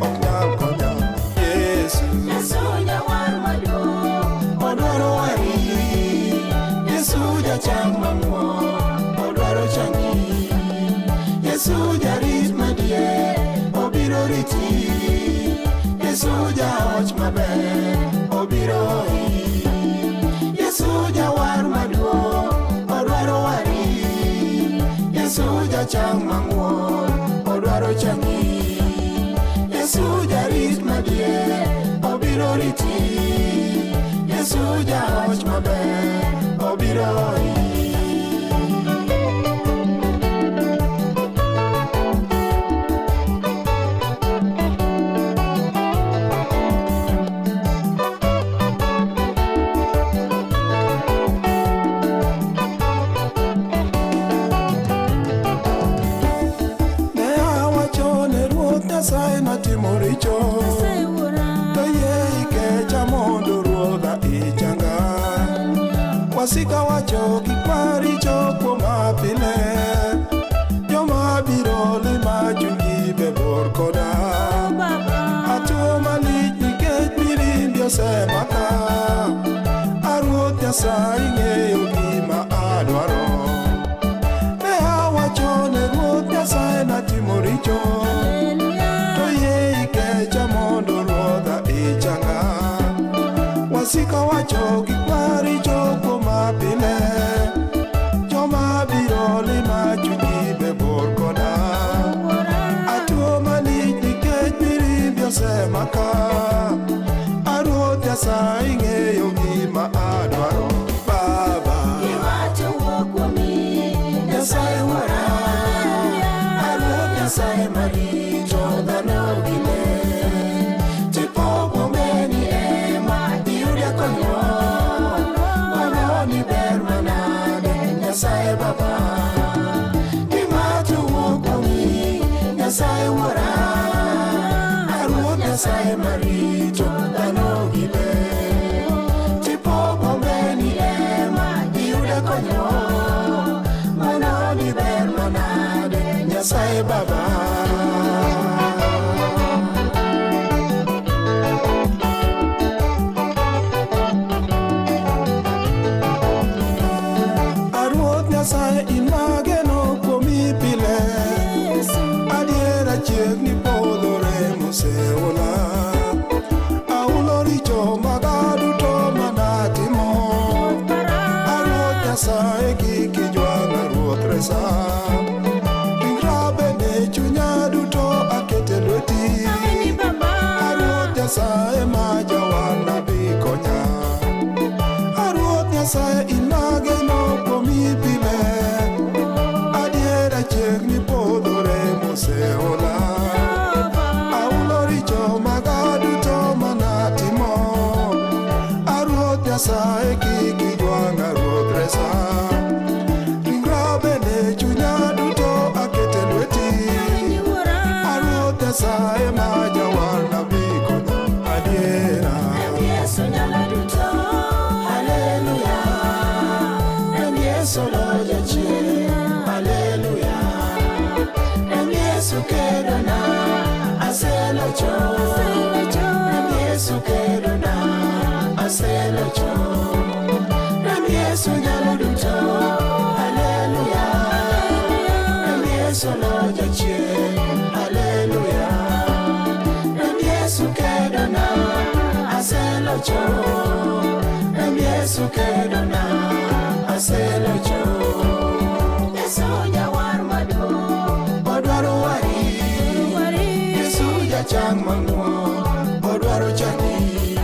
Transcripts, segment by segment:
ok nyal konya. Yesu, Yesu jawar maduong', odwaro wari. Yesu jachang mang'won, odwaro changi. Yesu jarit madier, obiro riti. Yesu jahoch maber, obiro hoyi. Yesu jawar maduong', odwaro wari. Yesu jachang mang'won, odwaro changi. Yesu jarit madier, obiro riti. Yesu jahoch maber, obiro hoyi. Ne awacho ne Ruoth Nyasaye natimo richo. Nyasaye Wuora, To yie ikecha mondo Ruodha ichanga. Wasika wacho gik maricho kuoma pile. Joma biro lima chunygi be bor koda. Baba, Atuo malich nikech mirimbi osemaka. A Ruoth Nyasaye ng'eyo gima adwaro. Ne awacho ne Ruoth Nyasaye natimo richo. Haleluya, To yie ikecha mondo Ruodha ichanga. Wasika wacho gik maricho kuoma pile. Joma biro lima chunygi be bor koda. Wuora, Atuo malich nikech mirimbi osemaka. A Ruoth Nyasaye ng'eyo gima adwaro. Baba, gima to wuok kuomi, Nyasaye Wuora, A Ruoth Nyasaye marito dhano gi le. Tipo bombeni ema iyude konyruok. Mano ni ber manade Nyasaye Baba. Gima to wuok kuomi, Nyasaye Wuora. A Ruoth Nyasaye marito dhano gi le. Tipo bombeni ema iyude konyruok. Mano ni ber manade Nyasaye Baba. A Ruoth Nyasaye in mageno kuomi pile. Yesu, Adiera chiegni podho remo oseola. Ahulo richo maga duto manatimo. para, A Ruoth Nyasaye kik ijwang'a Ruoth resa. Ringra bende chunya duto akete lweti. Ameni Baba, A Ruoth Nyasaye ma jawarna bi konya. A Ruoth Nyasaye in mageno kuomi pile. Adiera chiegni podho remo oseola. Baba, Ahulo richo maga duto manatimo. A Ruoth Nyasaye kik ijwang'a Ruoth resa. Ringra bende chunya duto akete lweti. Ameni Wuora, A Ruoth Nyasaye ma jawarna bi konya. Adiera. Yesu nyalo duto, Haleluya. Remb Yesu loyo jachien. Haleluya. Remb Yesu kedona. Aselocho. Aselocho. Remb Yesu kedona. Aselocho. Remb Yesu nyalo duto. Haleluya. Remb Yesu loyo jachien. Haleluya. Remb Yesu kedona. Aselocho. Remb Yesu kedona. Aselocho. Yesu jawar maduong', Odwaro wari. wari, Yesu jachang mang'won, odwaro changi.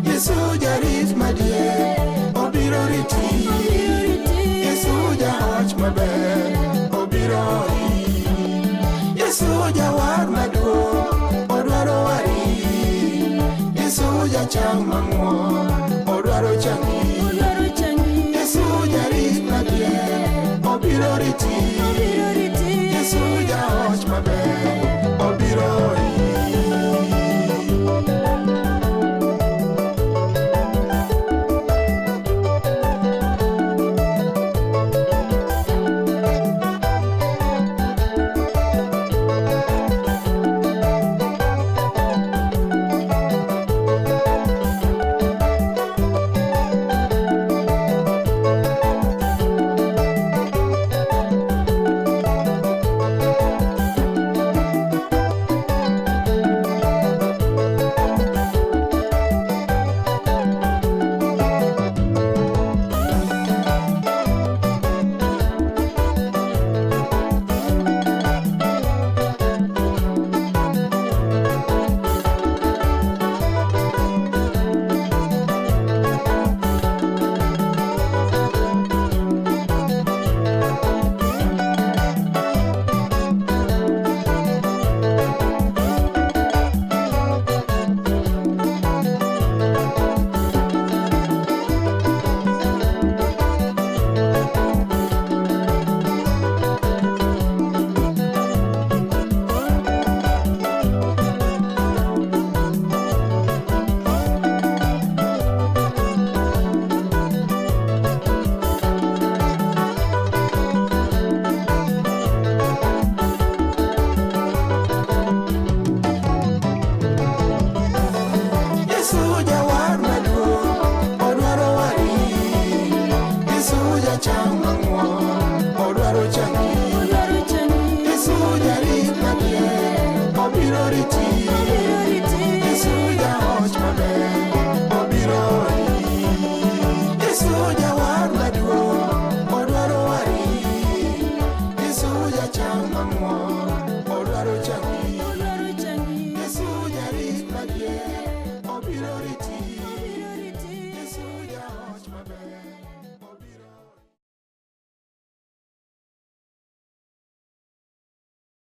Yesu jarit madier, obiro riti. Purity, Yesu jahoch maber, obiro hoyi. Yesu jawar maduong', odwaro wari. Yesu jachang mang'won, odwaro changi. odwaro changi, Yesu jarit madier, obiro riti. obiro